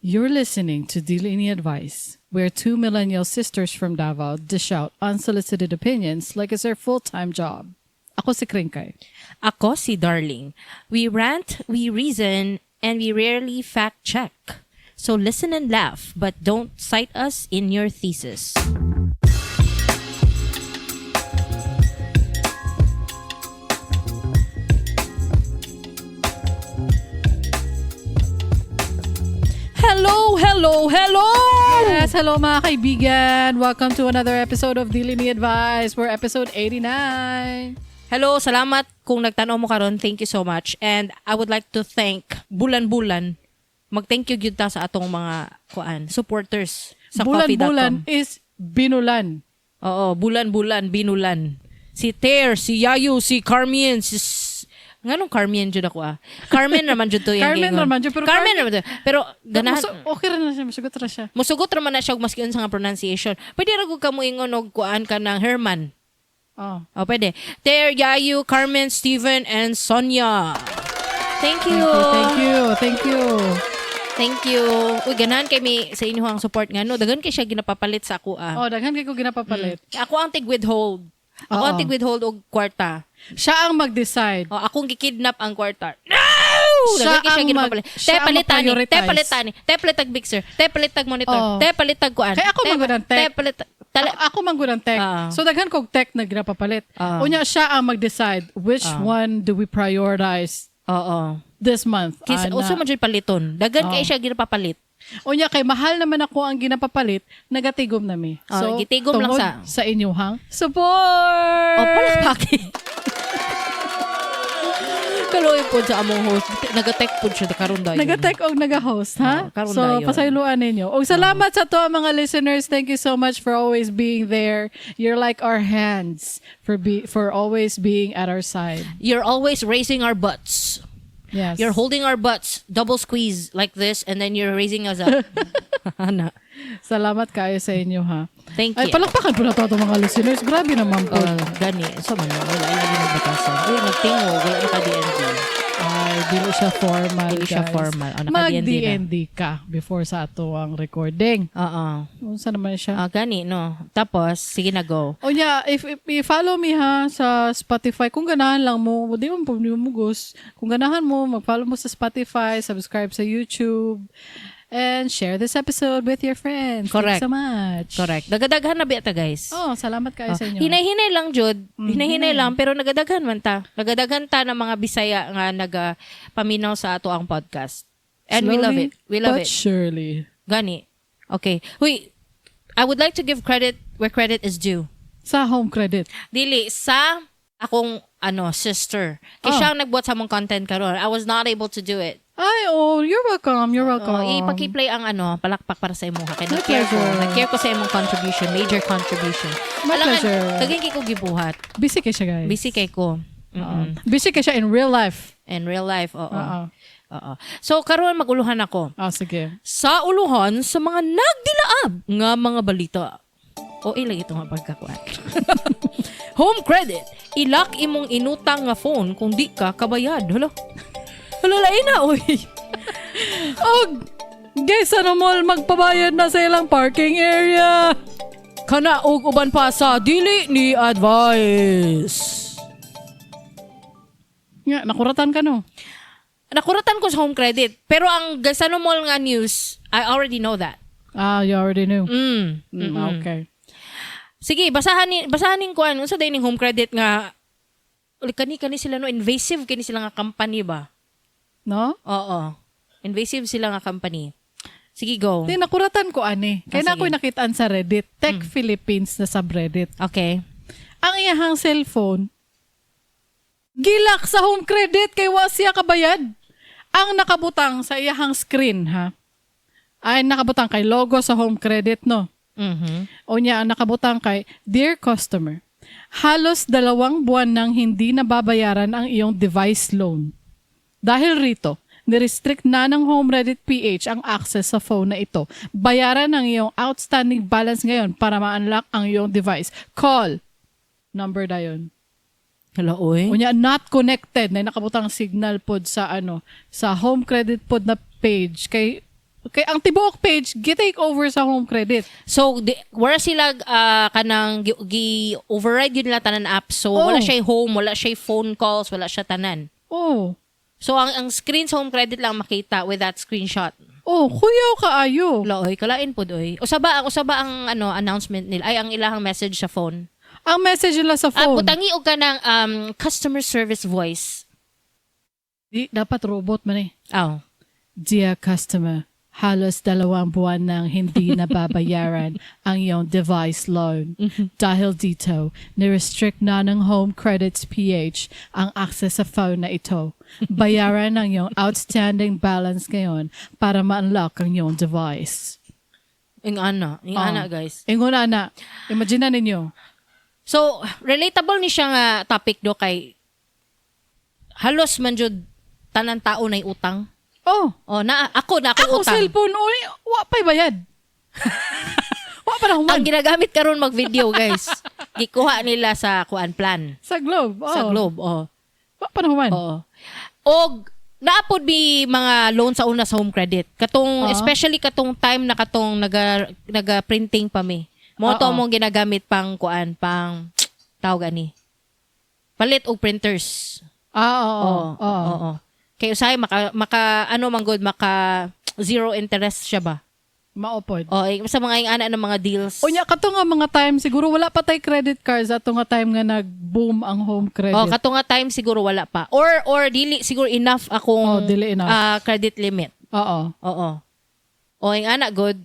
You're listening to Dili Ni Advice, where two millennial sisters from Davao dish out unsolicited opinions like it's their full-time job. Ako si Krinkay. Ako si Darling. We rant, we reason, and we rarely fact check. So listen and laugh, but don't cite us in your thesis. Hello, hello, hello! Yes, hello mga kaibigan. Welcome to another episode of Dili Ni Advice. We're episode 89. Hello, salamat kung nagtanaw mo karon. Thank you so much. And I would like to thank Bulan-Bulan. Mag-thank you gyud ta sa atong mga kuan supporters sa Bulan-bulan coffee.com. is binulan. Oo, bulan-bulan, binulan. Si Ter, si Yayo, si Carmen, si nganong Carmen jud ako ah. Carmen naman jud to yung Carmen gingon. naman jud, pero Carmen Carmen- naman jud. Pero ganahan Okay ra na siya, masugot ra siya. musugot ra man na siya og maski unsa nga pronunciation. Pwede ra gud ka moingon og kuan ka ng Herman. Oh. Oh, pwede. Ter, Yayu, Carmen, Steven, and Sonia. Thank you. Thank you, thank you. Thank you. Uy, ganahan kay mi sa inyo ang support nga no. Daghan kay siya ginapapalit sa ako ah. Oh, daghan kay ko ginapapalit. Ako ang tig-withhold. Ako ang Oo. tig-withhold og kwarta. Siya ang mag-decide. Oh, akong gikidnap ang kwarta. No! Siya Daghan kay siya ang ginapapalit. siya Te ang palit ani, te mag-prioritize. palit ani, te palit tag mixer, te palit tag monitor, Oo. te palit tag kuan. Kay ako man gud ang tech. Te palit tala, Ako man gud ang tech. Ah. So daghan kog tech na ginapapalit. Ah. Unya siya ang mag-decide which one do we prioritize Oo. this month. Kis Ana. uso man jud paliton. Daghan kay Oo. siya ginapapalit. Unya kay mahal naman ako ang ginapapalit, nagatigom na mi. Oh, So, gitigom lang tungod sa- sa inyuhang support. Oh, palakpaki. Kaloy po sa among host. Nagatech po siya karon dayon. Nagatech og naga-host, ha? Oo, karon So, dayon. pasayloan ninyo. Og salamat sa to mga listeners. Thank you so much for always being there. You're like our hands for always being at our side. You're always raising our butts. Yes. You're holding our butts, double squeeze like this, and then you're raising us up. Ana. Salamat kayo sa inyo, ha? Thank Ay, you. palakpakan po na to ato mga listeners. Grabe naman po. Gani. So man, wala lagi nagbatasan. Uy, nagtingo. Wala naka DND. Ay, dili siya formal, Dili siya guys. formal. Oh, naka-DND na. Mag-DND ka before sa ato ang recording. Oo. Unsa naman siya? Ah, gani, no. Tapos, sige na, go. O yeah, if i-follow me ha sa Spotify, kung ganahan lang mo, di mo po mo gus. Kung ganahan mo, mag-follow mo sa Spotify, subscribe sa YouTube, and share this episode with your friends. Correct. Thanks so much. Correct. Nagadaghan na bita, guys. Oh, salamat kayo sa inyo. Hinay-hinay lang, Jud. Hinay-hinay lang, pero nagadaghan man ta. Nagadaghan ta ng mga Bisaya nga nagapaminaw sa ato ang podcast. And we love Slowly it. We love but it. surely. Gani. Okay. Huy, I would like to give credit where credit is due. Sa home credit. Dili sa akong ano sister. Kay Oh. siya ang nagbuhat sa among content karon. I was not able to do it. Ay, oh, you're welcome. You're welcome. Oh, ipaki-play ang ano, palakpak para sa imuha kay My nag-care ko. pleasure. Nag-care ko sa imong contribution, major contribution. My Alangan, pleasure. Daghan kay ko gibuhat. Busy kay siya, guys. Busy kay ko. Oo. Busy kay siya in real life. In real life, oo. Oo. Oo. So karon maguluhan ako. Ah, sige. Sa uluhan sa mga nagdilaab nga mga balita. O ilay ito nga pagkakuan. Home credit. Ilak imong inutang nga phone kung di ka kabayad. Hala. Hala lain na oy. Og, guys, ano mall magpabayad na sa ilang parking area. Kana og uban pa sa dili ni advice. Nga, nakuratan ka no? Nakuratan ko sa home credit. Pero ang Gasano Mall nga news, I already know that. Ah, you already knew. Okay. Sige, basahanin ko ano unsa day ning home credit nga uli kani kani sila no invasive kani sila nga company ba? No? Oo. Invasive sila nga company. Sige, go. Di, nakuratan ko ani. Kaya Ah, na ako'y sige. nakitaan sa Reddit. Tech Philippines na subreddit. Okay. Ang iyahang cellphone, gilak sa home credit kay wa siya kabayad. Ang nakabutang sa iyahang screen, ha? Ay, nakabutang kay logo sa home credit, no? O niya, ang nakabutang kay, Dear Customer, halos 2 buwan nang hindi nababayaran ang iyong device loan. Dahil rito, nirestrict na ng Home Reddit PH ang access sa phone na ito. Bayaran ang iyong outstanding balance ngayon para ma-unlock ang iyong device. Call. Number dayon. Hala, oy. Unya, not connected na nakabutang signal pod sa ano, sa Home Credit pod na page kay Kay ang tibuok page gi-take over sa Home Credit. So, di, wala sila kanang gi override yun nila tanan apps. So, wala siya home, wala siya phone calls, wala siya tanan. So, ang screen sa Home Credit lang makita with that screenshot. Oh, kuyaw kaayo. Wala, oy, kalain pod oy. Usa ba ang ano announcement nila ay ang ilahang message sa phone? Ang message nila sa phone. Butangi og kanang customer service voice. Di, dapat robot man eh. Oh. "Dear customer, halos 2 buwan nang hindi nababayaran ang iyong device loan. Dahil dito, nirestrict na ng Home Credits PH ang access sa phone na ito. Bayaran ang iyong outstanding balance ngayon para ma-unlock ang iyong device." Ing ana, ing ana, guys. Ingon ana, imagine na ninyo. So, relatable ni siya nga topic do kay halos man jud tanan tao nay utang. Oh, Oh, na ako na ako ako utang. cellphone, oy, wa pa'y bayad. Wa pa na human. Ang ginagamit karon mag-video, guys. Gikuha nila sa kuan plan. Sa Globe. Oh. Sa Globe, oh. Wa pa na human. Oo. Og naapod mi mga loan sa una sa Home Credit. Katong especially katong time na katong naga naga printing pa mi. Mo to mong ginagamit pang kuan, pang tawag ani. Palit og printers. Ah, oo. Oo. Oo. Kay usahay maka maka ano man good, maka zero interest siya ba? Maopod. O eh, sa mga ingana ng mga deals. Unya kato nga mga time siguro wala pa tay credit cards ato nga time nga nag-boom ang Home Credit. Oh, kato nga time siguro wala pa. Or dili siguro enough akong Oh, dili enough. Credit limit. Oo. O ing ana good.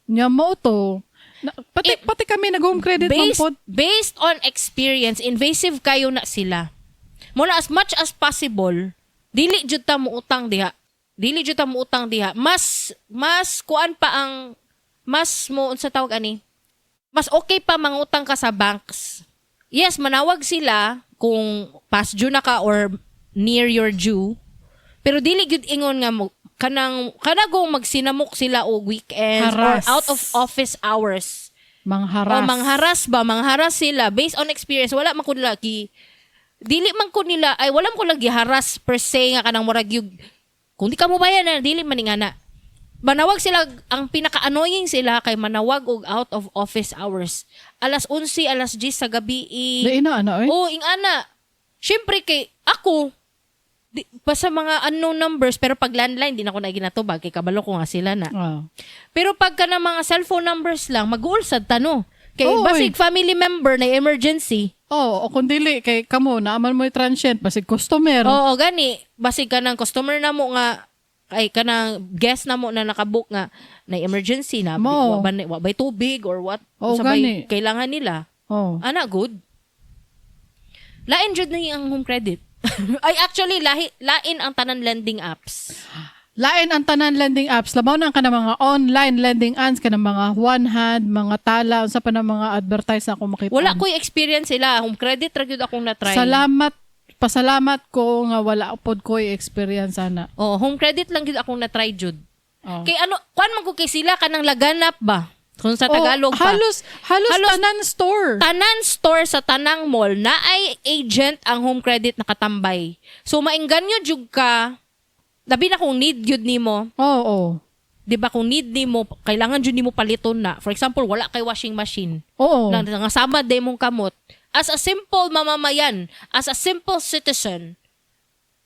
Nya mo to. Na, pati pati kami nag Home Credit man pod. Based on experience, invasive kayo na sila. Muna as much as possible, dili jud ta mo utang diha. Dili jud ta mo utang diha. Mas mas kuan pa ang mas mo unsa tawag ani? Mas okay pa mangutang ka sa banks. Yes, manawag sila kung past due na ka or near your due. Pero dili gyud ingon nga mo kanang kanagong magsinamok sila og weekends or Haras. out of office hours. Mangharas. O mangharas ba, mangharas sila based on experience. Wala man ko nila gi dili man ko nila ay wala man ko lagi haras per se nga kanang murag yug kung di ka mo bayan na dili man ni nga na. Manawag sila, ang pinaka-annoying sila kay manawag og out of office hours. Alas 11, alas 10 sa gabi i. Di ina ana oy. Oh, ing ana. Syempre kay ako di, pa sa mga unknown numbers, pero pag landline di na ko na ginatubag kay kabalo ko nga sila na. Pero pagka na mga cellphone numbers lang, mag-uulsad tano. Kay Oo, basig family member na emergency. Oh, o kung dili kay kamo naaman mo transient basig customer. Oo, gani. Basig ka ng customer na mo nga ay kanang guest na mo na nakabook nga na emergency na Mo. wa ba wa ba'y tubig or what Oo, sa ba'y gani. kailangan nila. Ana good. Lain jud na ang Home Credit. Ay, actually lahi, lain ang tanan lending apps. Lain ang tanan lending apps. Labaw na ang kanang mga online lending apps, kanang mga one hand, mga Tala, unsa pa na mga advertise na ako makita. Wala ko'y experience sila. Home Credit ra gyud akong na-try. Salamat, pasalamat ko nga wala pod ko experience ana. Oh, Home Credit lang gyud akong na-try jud. Oh. Kay ano, kuan man ko kay sila kanang laganap ba? Kung sa Oh, Tagalog pa. Halos, halos, Halos tanan store. Tanan store sa tanang mall na ay agent ang Home Credit nakatambay. So maingganyo jud ka labi na kung need gyud nimo, Oo. 'di ba, kung need nimo, kailangan jud nimo paliton na. For example, wala kay washing machine. Oo. Na nga sama day mong kamot. As a simple mamamayan, as a simple citizen,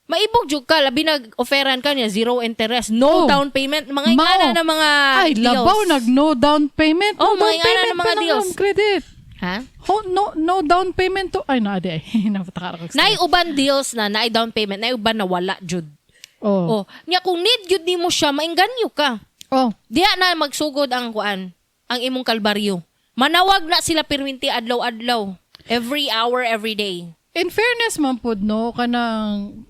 maibog jud ka labi nag offeran ka niya zero interest, no down payment, mga Mao. ingana na mga Ay, deals. labaw nag no down payment. Oh, No mga down ingana payment ng mga pa ng deals. Home Credit. Ha? Ho, no no down payment to. Ay, na adi ay. Napataka ko. Naay uban deals na naay down payment, naay uban na wala jud. Oh, nya kung need gyud nimo siya, maingganyo ka. Diha na magsugod ang kuan, ang imong kalbaryo. Manawag na sila pirminti adlaw-adlaw. Every hour, every day. In fairness man pud no, kanang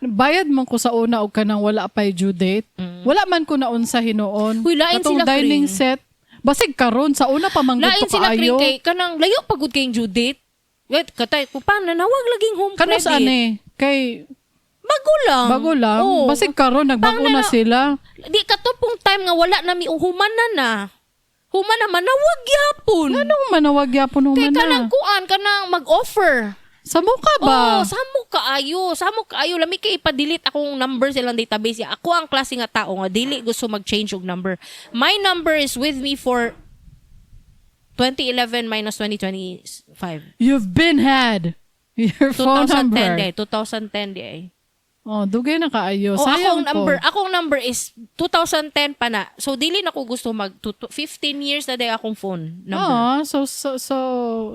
bayad man ko sa una og kanang wala pay due date. Wala man ko naunsa hinuon. Uy, lain Katong sila, dining Kring. set. Basig karon sa una pa man Lain gud to sila kaayo. kring kay kanang layo pagud kay due date. Wait, katay ko pa nanawag laging Home Kano Credit. sa ani? Kay Bago lang. bago lang. Oo. Basig karon nagbago Pang na sila. Di kato pong time nga wala na mi human na na. Human na manawag gyapon. Anong manawag gyapon Kay human kanang na? kuan kanang mag-offer. Samo ka ba? Oh, samo kaayo, samo kaayo. Lami kay ipa-delete akong number sa ilang database. Ako ang klase nga tao nga dili gusto mag-change og number. My number is with me for 2011 minus 2025. You've been had. Your phone 2010 number. di, 2010 di ay. Oh, dugay na kaayo. Oh, Sayang akong number, po. akong number is 2010 pa na. So dili na ko gusto mag 15 years na day akong phone number. Oh,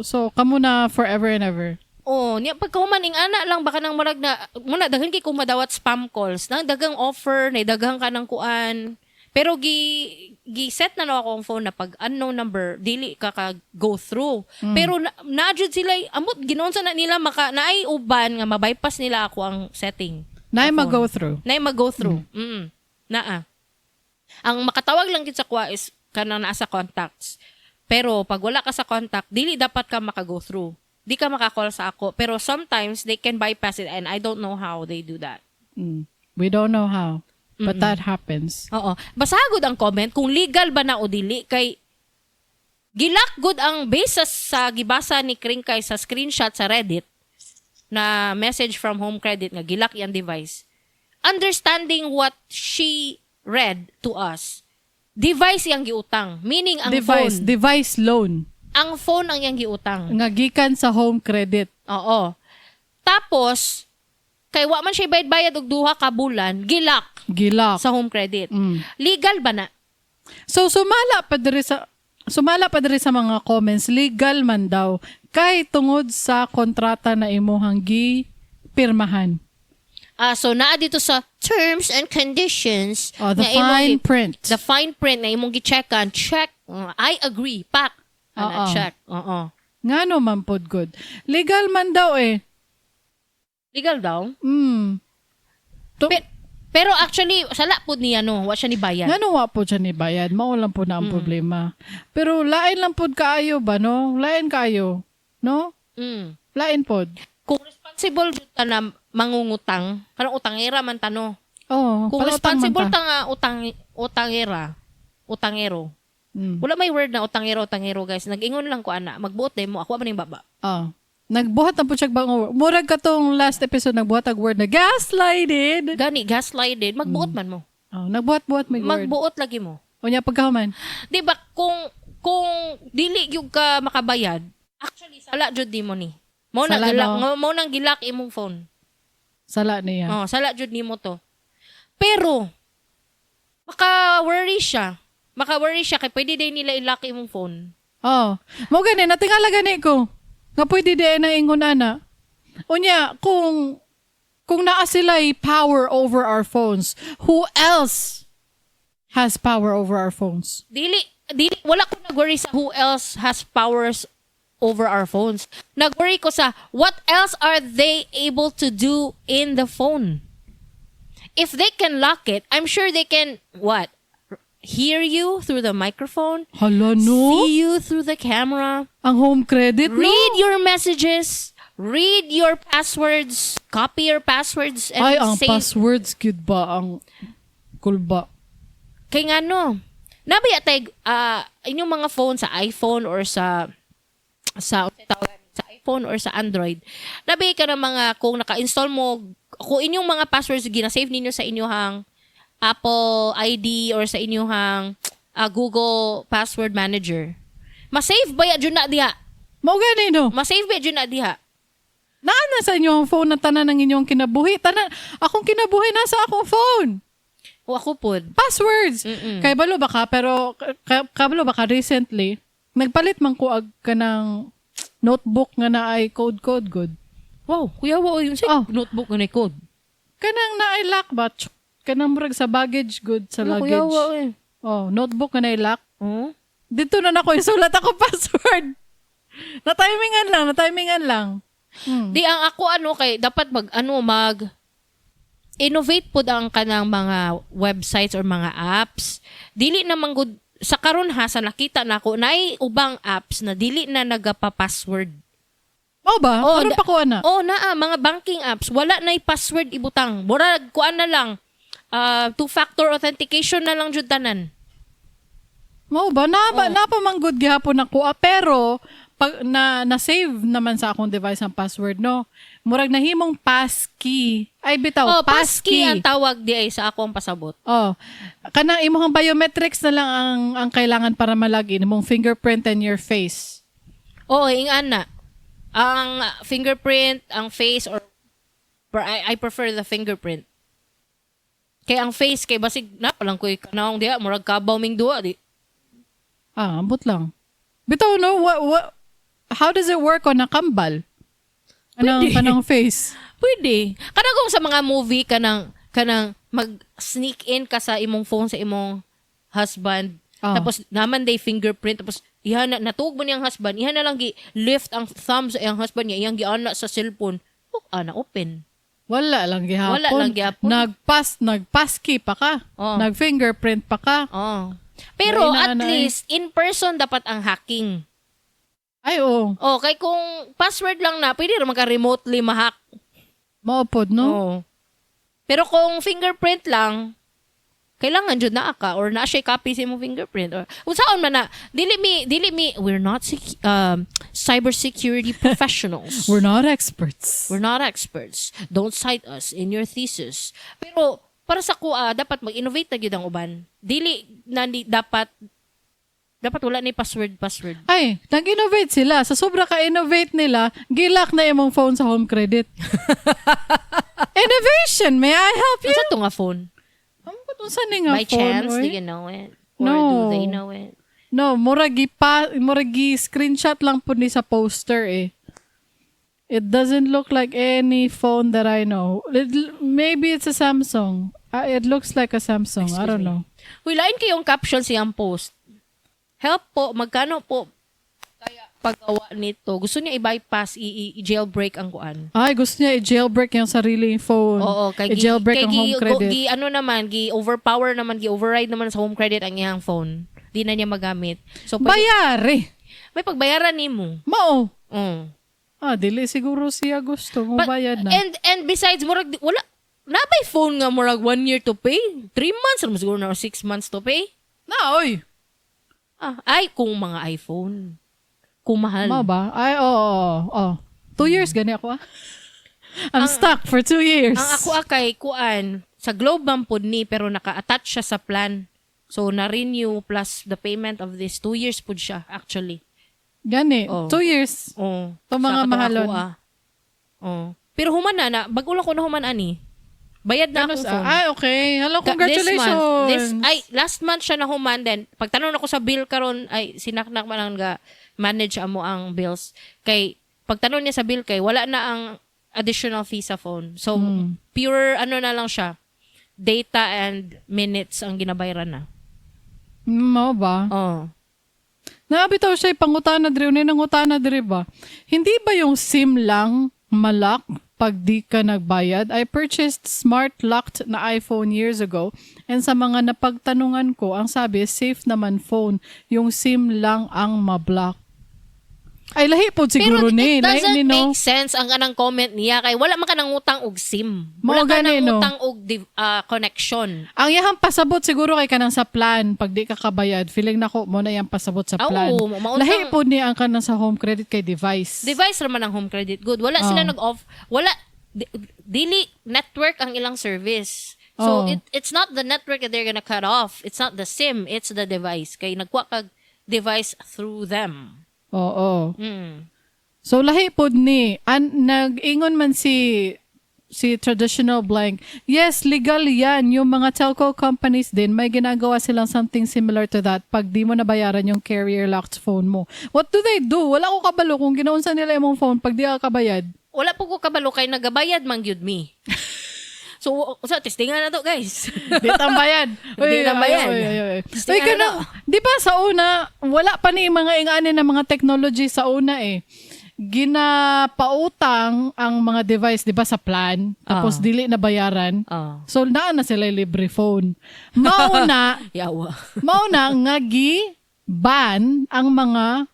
so kamo na forever and ever. Oh, niya pagkahuman ing ana lang baka nang murag na muna daghan kay kung madawat spam calls, nang daghang offer, na daghang ka ng kuan. Pero gi set na na ako ang phone na pag unknown number dili ka go through. Pero na jud sila amot ginoon sa na nila maka naay uban nga ma-bypass nila ako ang setting. Naay Sa phone. mag-go through. Naay mag-go through. Naa. Ang makatawag lang gid sa kuha is kanang naa sa contacts. Pero pag wala ka sa contact, dili dapat ka maka-go through. Di ka maka-call sa ako. Pero sometimes they can bypass it and I don't know how they do that. We don't know how, but that happens. Oo. Basagod ang comment kung legal ba na o dili kay gi-lock gud ang base sa gibasa ni Kringkay sa screenshot sa Reddit na message from Home Credit nga gi-lock iyang device. Understanding what she read to us, device iyang giutang. Meaning ang Device, phone. device loan. Ang phone ang iyang giutang. Nga gikan sa Home Credit. Oo. Tapos, kay wa man siya bayad-bayad og duha ka bulan, gi-lock Gi-lock. sa Home Credit. Legal ba na? So sumala pa diri sa mga comments, legal man daw kay tungod sa kontrata na imuhang gi pirmahan. Ah, so naa dito sa terms and conditions Oh, the nga imong fine print. The fine print na imong gi-checkan, check, I agree, pak. Ana, Oo. check. Oo. Ngano man pod good. Legal man daw eh. Legal daw. Pero actually, sala pod niya no, wa siya ni bayad. Ngano wa po siya ni bayad, mao lang po na ang problema. Pero lain lang pod kaayo ba, no? Lain kaayo, no? Lain pod. Kung responsible jud ta na mangungutang, kanang utangera man ta no. Oh, Kung palautang man responsible ta. ta nga utang utangera, utangero. Wala may word na utangero, utangero guys. Nag-ingon lang ko ana, magbuot day mo, ako man yung baba. Ah. Nagbuhat na po siya bang murag katong last episode nagbuhat og word na gaslighted. Gani gaslighted, magbuot man mo. Oh, nagbuhat-buhat may word. Magbuot lagi mo. Unya pagkahuman. Di ba kung dili gyud ka makabayad, actually sala jud nimo ni. Mo na Sala, gi-lock, no? mo nang gi-lock imong phone. Sala niya. Oh, sala jud nimo to. Pero maka-worry siya. Maka-worry siya kay pwede din nila i-lock imong phone. Oh. Mo gani natingala gani ko. Nga pwede di na ingon ana. Unya kung naa sila'y power over our phones, who else has power over our phones? Dili wala ko nag-worry sa who else has powers over our phones. Nag-worry ko sa what else are they able to do in the phone? If they can lock it, I'm sure they can what? Hear you through the microphone, Hala no. see you through the camera, Ang Home Credit, no? read your messages, read your passwords, copy your passwords and Ay, ang save. passwords gyud ba ang kulba. Kay nga no, nabaya tay inyong mga phone sa iPhone or sa iPhone or sa Android. Nabaya ka ng mga kung naka-install mo kung inyong mga passwords gina-save ninyo sa inyong Apple ID or sa inyong Google Password Manager. Ma-save ba ya jud na diha? Mao gani no. Ma-save ba jud na diha? Naa na sa inyong phone na tanan ng inyong kinabuhi. Tanan, akong kinabuhi nasa akong phone. O ako pod. Passwords. Mm-mm. Kay balo ba ka pero kabalo ba ka recently nagpalit man ko ag kanang notebook nga naay code code good. Wow, kuya wa yun sa Oh. notebook nga na code. Kanang naay lock ba? Tsk, kanang murag sa baggage good sa Ano, kuya luggage. wa eh. Oh, notebook nga naay lock. Oh? Dito na nako isulat ako password. Na-timingan lang, na-timingan lang. Di ang ako ano kay dapat mag ano mag innovate pod ang kanang mga websites or mga apps. Dili na man gud sa karon ha sa nakita nako naay ubang apps na dili na nagapa-password. Mao ba? Oh, Karon pa ko ana. Oh, naa mga banking apps wala nay password ibutang. Murag kuan na lang two-factor authentication na lang jud tanan. Mao ba? Na, Oh. ba napa man gud gihapon ako ah, pero Pag na save naman sa akong device ang password, no. Murag nahimong passkey. Ay, bitaw, Oh, passkey passkey. ang tawag di ay sa ako ang pasabot. Oh. Kanang imong biometrics na lang ang kailangan para malagin, imong fingerprint and your face. Oo, ingan na. Ang fingerprint, ang face, or I prefer the fingerprint. Kay ang face kay basig na palang koy kanang diha murag kabaw ming duha di. Ah, ambot lang. Bitaw, no, what how does it work on a kambal? Anong Pwede. Kanang face? Pwede. Kanang kung sa mga movie kanang kanang mag sneak in ka sa imong phone sa imong husband. Tapos naman day fingerprint, tapos iha na natuog mo niyang husband, iha na lang gi lift ang thumb sa iyang husband niya, iyang giana sa cellphone. Oh, ana open. Wala lang gihapon. Wala lang gihapon. Nagpasskey pa ka. Oh. Nag-fingerprint pa ka. Oh. Pero May at inaana eh. least in person dapat ang hacking. Ay, oo. Oh, kay kung password lang na, pwede ra maka remotely ma-hack. Maupod, no? Oo. Pero kung fingerprint lang, kailangan jud naa ka or naa siya copy sa imong fingerprint or unsaon man na dili mi, we're not cybersecurity professionals. We're not experts. We're not experts. Don't cite us in your thesis. Pero para sa kuha, dapat mag-innovate na gyud ang uban. Dili na ni, dapat dapat wala ni password password. Ay, nag-innovate sila. Sa sobra ka-innovate nila, gi-lock na imong phone sa Home Credit. Innovation! May I help you? Unsa to nga phone? Ambot, unsa ni nga By phone, chance, oy? do you know it? Or No. do they know it? No, murag gi screenshot lang po ni sa poster eh. It doesn't look like any phone that I know. Maybe it's a Samsung. It looks like a Samsung. I Excuse don't me. know. Huy, lain kayong caption siyang post. "Help po, magkano po kaya paggawa nito?" Gusto niya i-bypass, i-jailbreak ang kuan. Ay, gusto niya i-jailbreak yung sariling phone. Oo, kay gi, I-jailbreak kay ang gi, Home Credit. Gi, ano naman, gi overpower naman, gi override naman sa Home Credit ang iyang phone. Di na niya magamit. So, pwede, Bayari. may pagbayaran nimo. Mao. Ah, dili siguro siya gusto mo bayad na. And besides, murag, wala, naa bay phone nga murag 1 year to pay? 3 months, or siguro na, or 6 months to pay? Na, oy. Ah, ay, kung mga iPhone. Kung mahal. Mao ba? Ay, oo. 2 years gani ako ah. I'm stuck for 2 years. Ang ako kay kuan sa Globe man pod ni, pero naka-attach siya sa plan. So na-renew plus the payment of this, 2 years pud siya actually. Gani, Oh. 2 years. Oh. To mga Sa katong mahalon. ako, ah. Oh. Pero human na na, bag-o lang ko na human ani. Bayad na Ano akong phone. Ay, okay. Hello, congratulations. This month, ay, last month siya na human then. Pagtanong ako sa bill karon ay sinaknak man ang ga manage amo ang bills. Kay pagtanong niya sa bill kay wala na ang additional fee sa phone. So pure ano na lang siya. Data and minutes ang ginabayaran na. Mao ba? Oh. Nabitaw siya pangutana diri, unay nangutana diri ba? Hindi ba yung SIM lang ma-lock pag di ka nagbayad? I purchased smart locked na iPhone years ago and sa mga napagtanungan ko, ang sabi, safe naman phone. Yung SIM lang ang ma-block. Ay, lahi po siguro Pero ni. it Lahi doesn't ni, no? make sense ang kanang comment niya kay wala man ka nangutang og SIM. Mao Wala ka gani, no? nangutang og connection. Ang iyahang pasabot siguro kay kanang sa plan pag di ka kabayad, feeling nako mo na iyang pasabot sa Ah, plan. oo, mauntang- Lahi po ni ang kanang sa Home Credit kay device. Device raman ang Home Credit. Good. Wala sila Oh. nag-off. Wala dili network ang ilang service. So Oh. it's not the network that they're gonna cut off. It's not the SIM, it's the device. Kay nagkuha kag device through them. Oo. So lahi pod ni nag-ingon man si traditional blank. Yes, legal 'yan. Yung mga telco companies din may ginagawa silang something similar to that pag di mo nabayaran yung carrier locked phone mo. What do they do? Wala ko kabalo kung ginaunsa nila imong phone pag di ka kabayad. Wala po ko kabalo kay nagabayad man gyud mi. So testingan na to, guys. Di tambayan. Di tambayan. Ay, ay, ay, ay. Testingan Uy, na kana, di ba sa una, wala pa ni mga ingani ng mga technology sa una eh. Ginapautang ang mga device, di ba, sa plan, tapos dili na bayaran. So, naa na sila libre phone. Mauna, Yawa. mauna nga gi ban ang mga,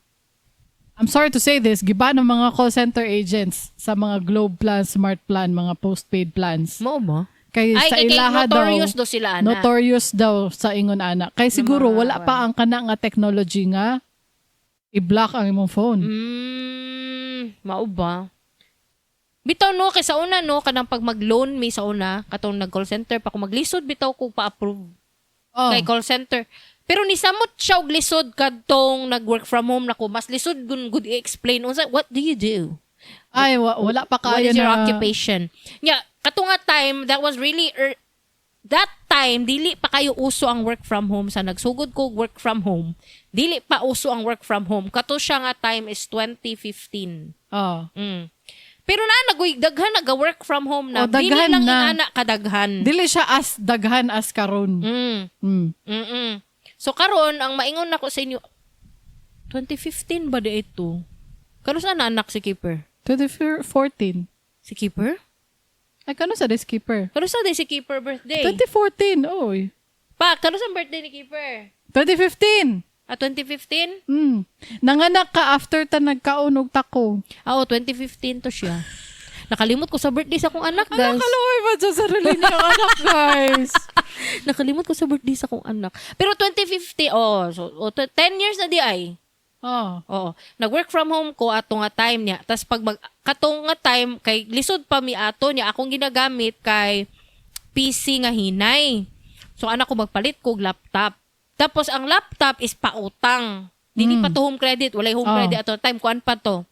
I'm sorry to say this, giban ang mga call center agents sa mga Globe plan, Smart plan, mga postpaid plans. Mao mo? Kay Ay, sa kay ilaha daw, notorious do sila, ana. Notorious daw sa ingon ana. Kay siguro mga wala pa ang kana nga technology nga I-block ang imong phone. Mao ba? Bitaw no, kay sa una no, kanang pag mag-loan mi sa una, katong nag-call center pa ko, maglisod bitaw ko pa-approve kay call center. Pero nisamot siya og lisod kadtong nag-work from home nako, mas lisod gun good i-explain unsa, what do you do? Ay, wala pa What kaayo is your na. occupation? Yeah, kato nga time that was really that time dili pa kayo uso ang work from home. Sa nagsugod ko work from home, dili pa uso ang work from home. Kato siya nga time is 2015. Pero na nagoy daghan naga-work from home na. Oh, dili daghan lang na. Ingana kadaghan. Dili siya as daghan as karon. So karon ang maingon nako sa inyo, 2015 ba di ito? Karon sa na anak si Keeper? 2014. Si Keeper? Ay, kano sa this Keeper? Karon sa day si Keeper birthday? 2014, oy. Pa, karon sa birthday ni Keeper? 2015. Ah, 2015? Nanganak ka after ta nagkaon og tako. Ah, oh, 2015 to siya. Nakalimot ko sa birthday sa akong anak, guys. Nakaluoy ba sa sarili niyo anak, guys? Nakalimot ko sa birthday sa akong anak. Pero 2050, oh, so oh, 10 years na di ay. Oo. Nag-work from home ko ato nga time niya. Tapos pag katong nga time kay lisod pa mi ato niya, akong ginagamit kay PC nga hinay. So anak ko, magpalit ko og laptop. Tapos ang laptop is pautang. Dili pa to Home Credit, walay Home Credit ato time, kuan pa to.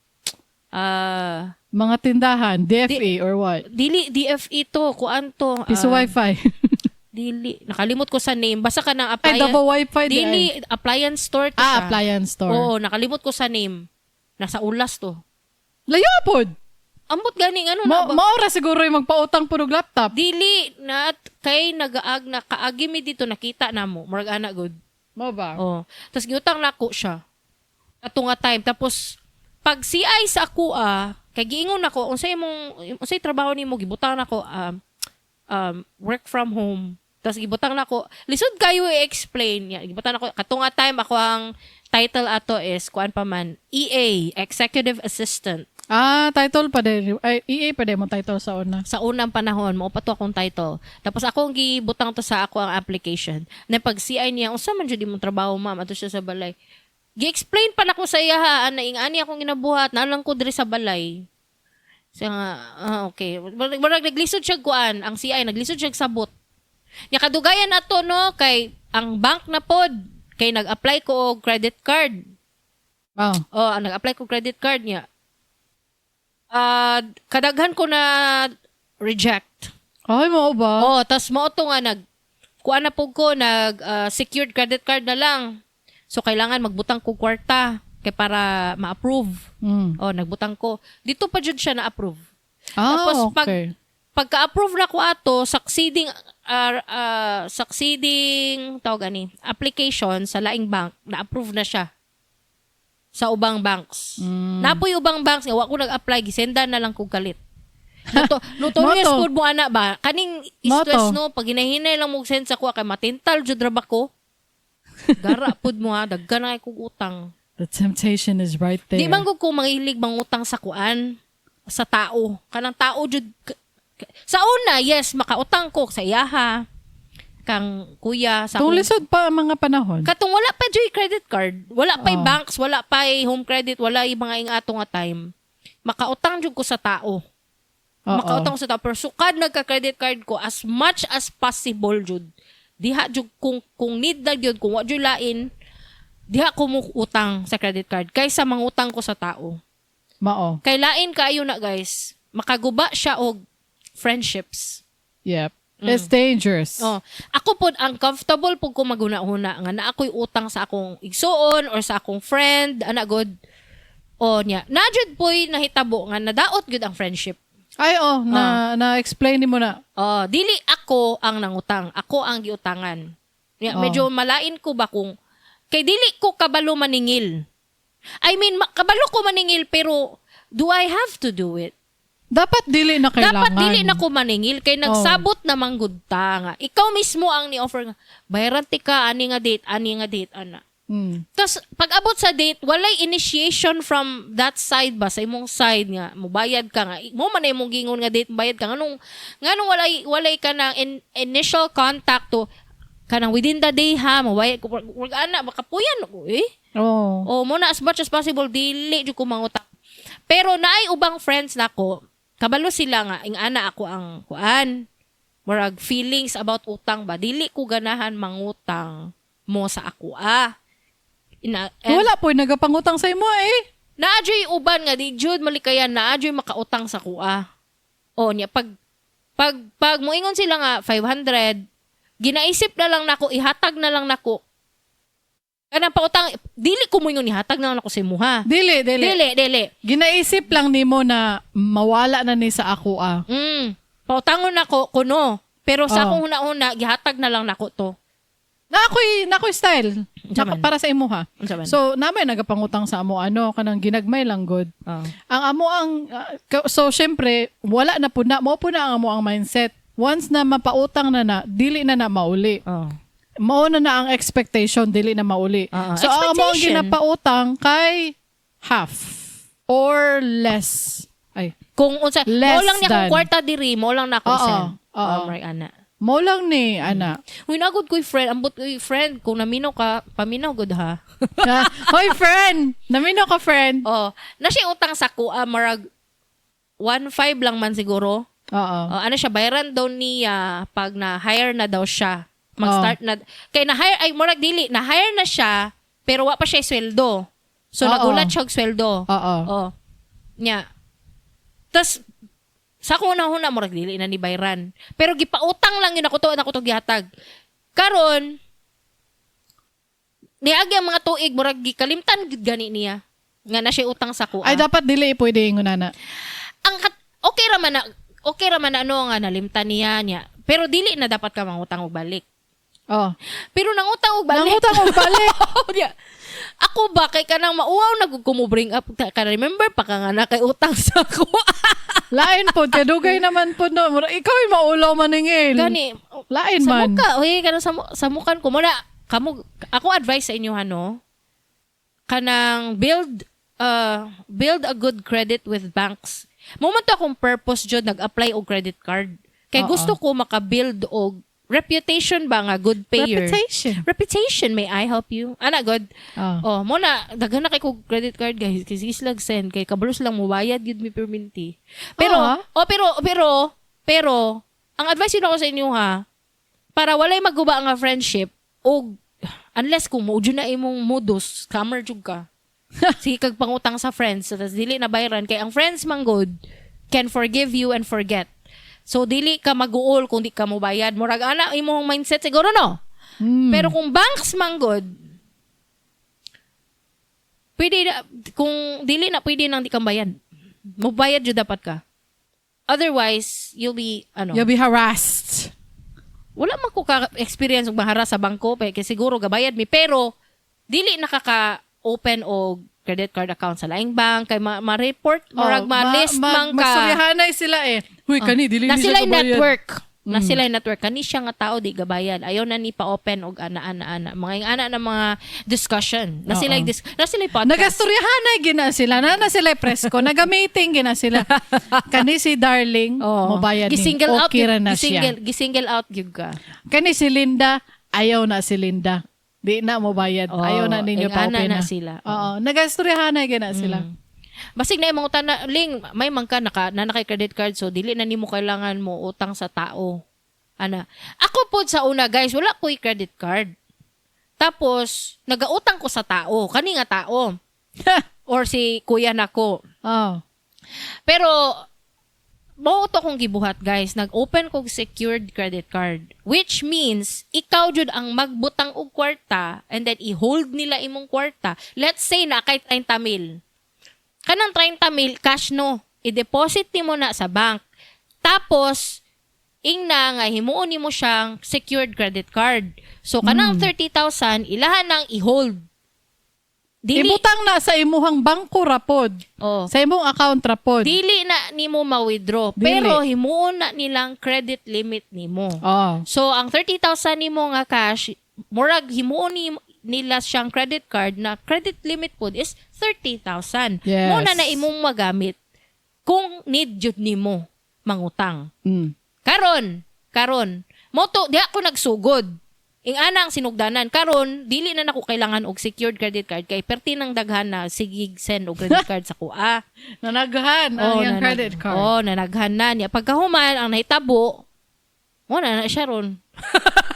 Ah, Mga tindahan, DFA or what? Dili DFE to, kuan to. Piso wifi. Dili, nakalimot ko sa name. Basta ka ng Ay, appliance. double wifi di Dili ay. appliance store to Ah, siya. appliance store. Oo, nakalimot ko sa name. Nasa Ulas to. Layo pod. Ambot gani ano na ba? Maora siguro yung magpautang pud og laptop. Dili na kay nagaag na kaagi mi dito, nakita na mo. Murag ana good. Mo ba? Oh. Tapos giutang nako siya. Ato nga time, tapos pag CI sa ako ah, kay giingon nako, unsay imong unsay trabaho nimo, gibutang nako work from home. Tapos gibutang nako, lisod kayo i-explain niya. Gibutang nako kato nga time, ako ang title ato is kuan pa man, EA, executive assistant. Ah, title pa din. Ay, EA pa din mo title sa una. Sa unang panahon, mao pa to akong title. Tapos ako ang gibutang to sa ako ang application. Na pag CI niya, "Unsa man jud imong trabaho, ma'am?" Ato siya sa balay. Gi-explain pa nako sa iya ha, ana ing ani akong ginabuhat, naa lang ko diri sa balay. Siya nga, "Ah, okay." Murag naglisod siya kuan, ang CI naglisod siya sabot. Nya kadugayan ato no kay ang bank na pod kay nag-apply ko og credit card. Oh, ang nag-apply ko credit card niya. Ah, kadaghan ko na reject. Ay, mo ba? Oh, tas mao to nga nag kuan na pud ko, nag secured credit card na lang. So kailangan magbutang ko kwarta kay para ma-approve. Oh, nagbutang ko. Dito pa jud siya na-approve. Tapos pagka-approve na ko ato, succeeding tawag ani, application sa laing bank, na-approve na siya sa ubang banks. Napoy ubang banks nga wa ko nag-apply, gisenda na lang kog kalit. Notorious Moto. pud mo ana ba? Kaning stress Moto. no, pag hinahinay lang mo send sa kuha kay matintal jud ra ba ko? Gara pud mo ha, daghan na kay kog utang. The temptation is right there. Di man gud ko mahilig mangutang sa kuan, sa tao. Kanang tao jud sa una, yes, makautang ko sa iyaha, kang kuya, sa Tung akong lisod pa ang mga panahon. Katong wala pa joy credit card, wala pa banks, wala pa Home Credit, wala yung mga ingato nga time. Makautang jud ko sa tao. Makautang ko sa tao. Pero sukad nagka-credit card ko, as much as possible jud. Diha jud kung need na jud, kung wa jud lain, diha ko mo utang sa credit card kaysa mangutang ko sa tao. Mao. Kay lain kaayo na, guys. Makaguba siya og friendships. Yep. It's dangerous. Oh, ako pod ang comfortable pud ko maguna-huna nga naa ko'y utang sa akong igsuon or sa akong friend, ana god. O niya. Na jud po'y nahitabo nga nadaot gyud ang friendship. Ay, oh, na na-explain mo na. Oh, dili ako ang nangutang, ako ang giutangan. Nya, medyo malain ko ba kung kay dili ko kabalo maningil. I mean, kabalo ko maningil pero do I have to do it? Dapat dili na kailangan. Dapat dili na ko maningil kay nagsabot na manggud ta nga. Ikaw mismo ang ni-offer nga, "Bayaran ti ka ani nga date, ani nga date," ana. Tapos pag abot sa date, walay initiation from that side ba, sa imong side nga mubayad ka nga. Mo man na imong gingon nga date, bayad ka, nganong walay ka ng initial contact to Kanang within the day ha, mabayad ko. Wag ana, makapuyan ko eh. Oh. O mo na as much as possible dili jud ko mangutang. Pero naay ubang friends nako, kabalo sila nga ing ana ako ang kuan. Murag feelings about utang ba, dili ko ganahan mangutang mo sa ako ah. Ina, and Wala po nagapangutang sa imo eh. naa juy uban nga di jud malikayan, naa juy makautang sa kuha. O niya pag moingon sila nga 500, ginaisip na lang nako, ihatag na lang nako. Kanang pautang, dili ko moingon ihatag na lang nako sa imuha. Dili, dili. Dili, dili. Ginaisip lang nimo na mawala na ni sa ako ah. Pautangon nako kuno. Pero sa Oh. akong huna-huna, gihatag na lang nako to. Na ako'y style. Unsa Nako, man? para sa imo ha. Unsa man? So, namay nagapangutang sa amo ano kanang ginagmay lang good. Oh. Ang amo ang so syempre wala na pud na mo po na ang amo ang mindset. Once na mapautang na na, dili na na mauli. Oh. Mao na na ang expectation, dili na mauli. Oo, So ang amo ang expectation. ginapautang kay half or less. Ay, Kung unsa, Less mo lang niya kung than. kwarta diri, mo lang nako Oo, send. oo. Oh, right, ana. mo lang ni ana. Uy, nagod ko'y friend. Ambot ko'y friend. Kung naminaw ka, paminaw gud ha. Ah, hoy friend, namino ka friend. Oh, na siya utang sa kuha, marag 1.5 lang man siguro. Oo. Oh, ano siya, bayaran daw niya pag na-hire na daw siya. Mag-start na. Kay na-hire, ay, murag dili, na-hire na siya, pero wa pa siya sweldo. So, nagulat siya og sweldo. Oo. Oh. Nya. Tas, sa akong una-una, murag dili na ni bayran. Pero gipautang lang yun ako to, ako to gihatag. Karon, niagi ang mga tuig, murag gikalimtan gid gani niya. Nga na siya utang sa kuha. Ay dapat dili pwede ingon ana. Okay ra man na ano nga nalimtan niya niya. Pero dili na dapat ka mangutang og balik. Oh. Pero nangutang og balik. Nangutang og balik. Niya. Ako ba kay kanang mauwaw na gud ko mo bring up ka remember pa ka nga na kay utang sa kuha. Lain po, kay dugay naman po no. Mura, ikaw ay maulaw maningil. Gani Lain sa man. muka, oy kanang sa mukan ko muna kamo ako advice sa inyo hano kanang build a good credit with banks. Mo man to akong purpose jud nag-apply og credit card. Kay gusto ko maka-build og reputation ba nga good payer. Reputation. Reputation, may I help you? Ana good. Oh. Oh, mo na daghan na kay kog credit card guys kasi islag send kay kabalo lang mobayad gyud mi perminti. Pero oh pero pero pero ang advice yun ako sa inyo ha, para walay maguba nga friendship og unless kung mo na imong modus, scammer jud ka. Sige kag pangutang sa friends, so, tas dili na bayaran kay ang friends man good can forgive you and forget. So dili ka maguol kung di ka mobayad. Murag ana imong mindset siguro no. Pero kung banks man good, pwede na, kung dili na pwede nang di kang bayad. Mobayad jud dapat ka. Otherwise, you'll be ano. You'll be harassed. Wala man ko ka experience og mahara sa bangko kay siguro gabayad mi, pero dili nakaka-open og credit card account sa laing bank kay ma-report murag Oh, ma-list man ka. Magsuryahanay sila eh. Huy, kani, dili Na ni siya sila kabayad. network. Na sila network kani siya nga tao di gabayad. Ayaw na ni pa-open og ana ana ana. Mga ing ana na mga discussion. Na sila na sila podcast. Nagastoryahanay gina sila. Na na sila presko. Naga-meeting gina sila. Kani si Darling, Oo. mobayad ni. Gisingle out Okay ra na siya. Gisingle out gyud ka. Kani si Linda, ayaw na si Linda. Di na mobayad. Oo, Ayaw na ninyo ing ana pa-open na na. sila. Oo. Nagastoryahanay gina sila. Basig na imong utang na ling may man ka naka na nakay credit card, so dili na nimo kailangan mo utang sa tao. Ana. Ako pod sa una guys, wala ko'y credit card. Tapos nagautang ko sa tao, kani nga tao or si kuya nako. Oh. Pero mao to kong gibuhat guys, nag-open kog secured credit card, which means ikaw jud ang magbutang og kwarta and then i-hold nila imong kwarta. Let's say na kay 30 mil. Kanang 30 mil cash no, i-deposit nimo na sa bank. Tapos ingna nga himuon nimo siyang secured credit card. So kanang 30,000 ilahan nang i-hold. Dili Ibutang na sa imuhang bangko rapod. oh. Sa imong account rapod. Dili na nimo ma-withdraw. Dili. Pero himuon na nilang credit limit nimo. Oh. So ang 30,000 nimo nga cash, murag himuon nila siyang credit card na credit limit pod is 30,000. Yes. Mo na na imong magamit kung need jud nimo mangutang. Karon, karon, mo to di ako nagsugod. Ing-ana ang sinugdanan. Karon dili na nako kailangan og secured credit card kay perti nang daghan na sige send og credit card sa kuha. Nanaghan ang iyang credit card. Oh, nanaghan na niya. Pagkahuman ang nahitabo, mo na na siya ron.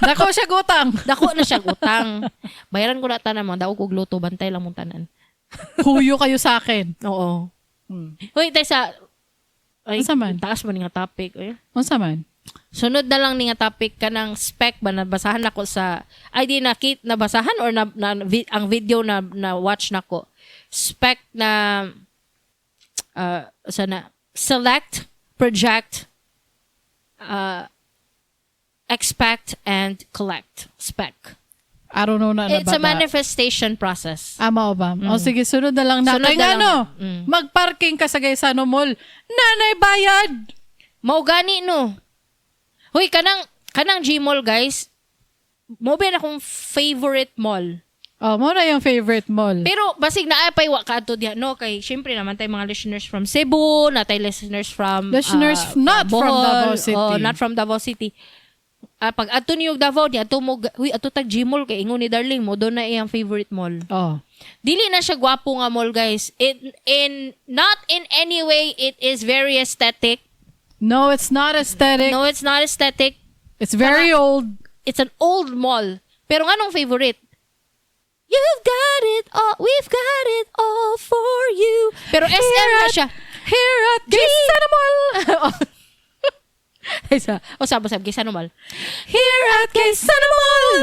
Dako siya gutang. Dako na siya utang. Bayaran ko na tanan mo, daog og luto, bantay lang mong tanan. Huyo kayo sa akin. Oo. Hoy, tay sa ay, Unsa man? taas man nga topic. Ay. Unsa man? Sunod na lang ni nga topic kanang spec ba nabasahan nako sa ay di nakit nabasahan or ang video na na watch nako. Spec na sana select, project, expect and collect. Spec. I don't know na It's a nabata. manifestation process. Ama o ba? O sige, sunod na lang na. Sunod Kay na nga lang no, na. Magparking ka sa Gaisano Mall. Nanay bayad! Mao gani no. Hoy, kanang Gmall guys. Mo ba na akong favorite mall. Oh, mo na yung favorite mall. Pero basig naa pay wa kaadto diha no kay syempre naman tay mga listeners from Cebu, natay listeners from Listeners not from Bohol, Davao City. Oh, not from Davao City. Pag adto niyo Davao di adto mo huy adto tag Gmall kay ingon ni Darling mo do na iyang favorite mall. Oh. Dili na siya gwapo nga mall guys. It in not in any way it is very aesthetic. No, it's not aesthetic. No, it's not aesthetic. It's very old. It's an old mall. Pero nganong favorite? You've got it all. We've got it all for you. Pero SM na siya. Here at Gaisano Mall. Isa. O sabi sabi Gaisano Mall. Here at Gaisano Mall.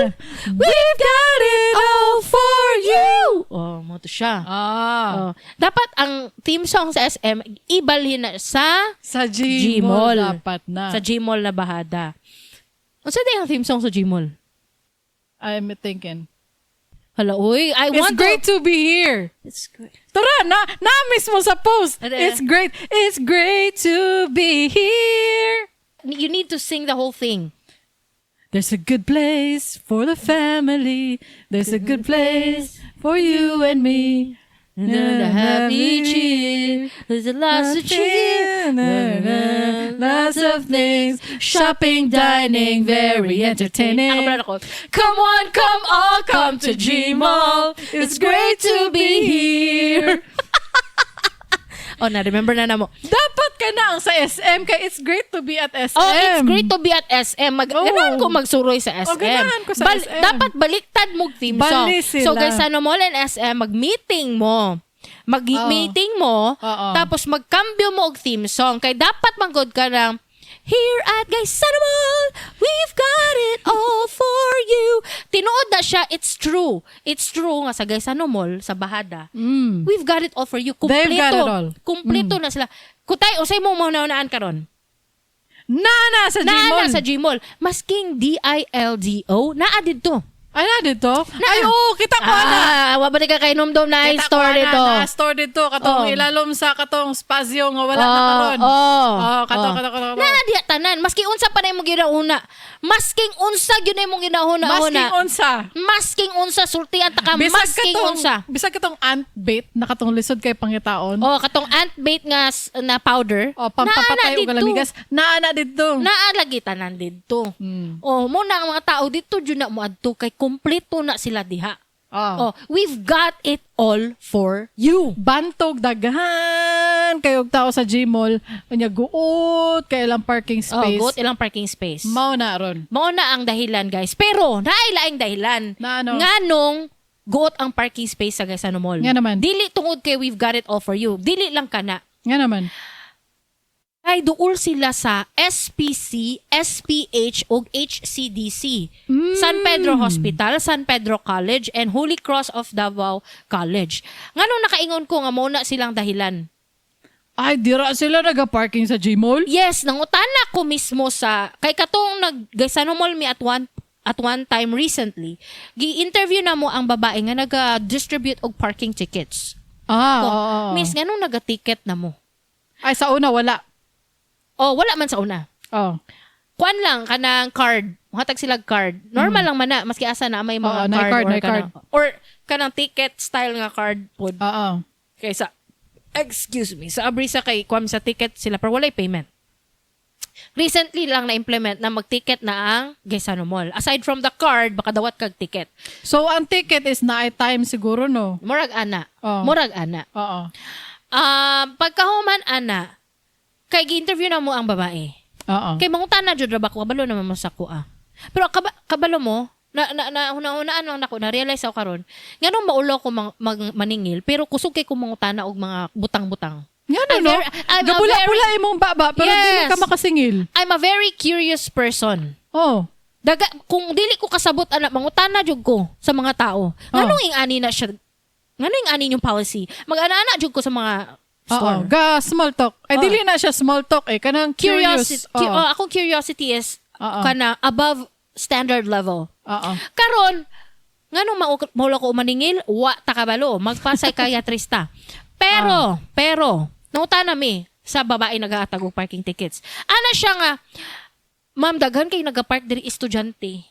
We've got it all for you. Oh, mo to siya. Ah. Oh. Dapat ang theme song sa SM ibalhin na sa Sa Gmall. Gmall dapat na. Sa Gmall na bahada. Unsa day ang theme song sa Gmall? I'm thinking. Hala, uy, I It's want great to be here. to. It's great. Tara, na mismo sa post. Ano, It's great. It's great to be here. You need to sing the whole thing. There's a good place for the family. There's a good place for you and me. The happy cheer. There's a lots of cheer. Lots of things. Shopping, dining, very entertaining. Ako brad ako. Come on, come all, come to Gmall. It's great to be here. Oh, na remember na namo. Dapat ka na ang sa SM kay it's great to be at SM. Oh, it's great to be at SM. Mag Oh. Ganahan ko magsuroy sa SM. Oh, ganahan ko sa SM. Dapat baliktad mo theme song. Bali sila. So guys, ano mo and SM, mag-meeting mo. Mag-meeting mo, Oo. tapos magkambyo mo og theme song. Kay dapat manggod ka ng "Here at Gaisano Mall, we've got it all for you." Tinuod na siya, it's true. It's true nga sa Gaisano Mall, sa Bahada, we've got it all for you. Kumpleto. They've got it all. Kumpleto na sila. Kutay, usay mo maunaan karon. Nana sa Naa Gmall. na sa Gmall. Masking Dildo, naa didto. Ay, na dito? Ay, oo, kita ko na. Ah, wa ba di ka kainomdom na Kita ko store ana, dito? Na store dito. Katong Oh. ilalom sa katong spazio nga wala na karon. Oh, Oh, kato, kato, kato, kato. Naa diha tanan. Maski unsa pa na imong ginauna. Masking unsa gyud na imong ginauna-una. Masking unsa. Masking unsa sultian ta ka Bisag masking katong, unsa. bisag katong ant bait na katong lisod kay pangitaon. Oh, katong ant bait nga na powder. O, pampapatay Naa na og galamigas. Naa na dito. Naa lagi tanan didto. Oh, mo na ang mga tao dito jud na moadto kay kumpleto na sila diha. Oh. Oh, we've got it all for you. Bantog daghan kayog tao sa Gmall unya guot kay ilang parking Oh, space. guot ilang parking space. Mao na ron. Mao na ang dahilan, guys. Pero naay laing dahilan. Na ano? Nganong guot ang parking space sa Gaisano Mall. Nga naman. Dili tungod kay we've got it all for you. Dili lang kana. Nga naman. Ay duol sila sa SPC, SPH ug HCDC. San Pedro Hospital, San Pedro College and Holy Cross of Davao College. Nganong nakaingon ko nga mao na silang dahilan? Ay, dira sila naga-parking sa Gmall? Yes, nangutana ko mismo sa kay katong nag Gaisano Mall mi at one time recently. Gi-interview na mo ang babae nga naga-distribute og parking tickets. Ah, Ko, oo, oo. "Miss, nganong naga-ticket na mo?" Ay, sa una, wala. Oh, wala man sa una. Oh. Kuan lang kanang card. Muhatag sila card. Normal lang man na maski asa na may mga Oo, naay card, card, or naay card. kanang or kanang ticket style nga card pod. Oo. Kaysa excuse me, sa Abrisa kay kuan sa ticket sila pero walay payment. Recently lang na-implement na mag-ticket na ang Gaisano Mall. Aside from the card, baka dawat kag ticket. So, ang ticket is na time siguro, no? Murag ana. Oh. Murag ana. Pagkahuman ana, kay gi-interview na mo ang babae. Kay mangutana jud ra ba ko, kabalo naman mo sa kuha. Pero kabalo mo, na na na hunahunaan lang nako, na realize ako karon. Nganong maulo ko maningil, pero kusog kay ko mangutana og mga butang-butang. Nga no, I'm no? I'm a Gabula-bula imong baba, pero dili ka makasingil. I'm a very curious person. Oh. Daga, kung dili ko kasabot ana, mangutana jud ko sa mga tao. Nganong ing-ani na siya? Nganong ing-ani yung policy? Mag-ana-ana jud ko sa mga store. Oo. Ga, small talk. Ay, dili na siya small talk eh. Kanang curious. Curiosity. Oh, akong curiosity is kana above standard level. Karon, nganong maulo ko maningil, wa ta kabalo, magpa-psychiatrista. Pero, nangutana mi sa babae nagahatag og parking tickets. Ana siya nga, "Ma'am, daghan kay nagapark diri, estudyante."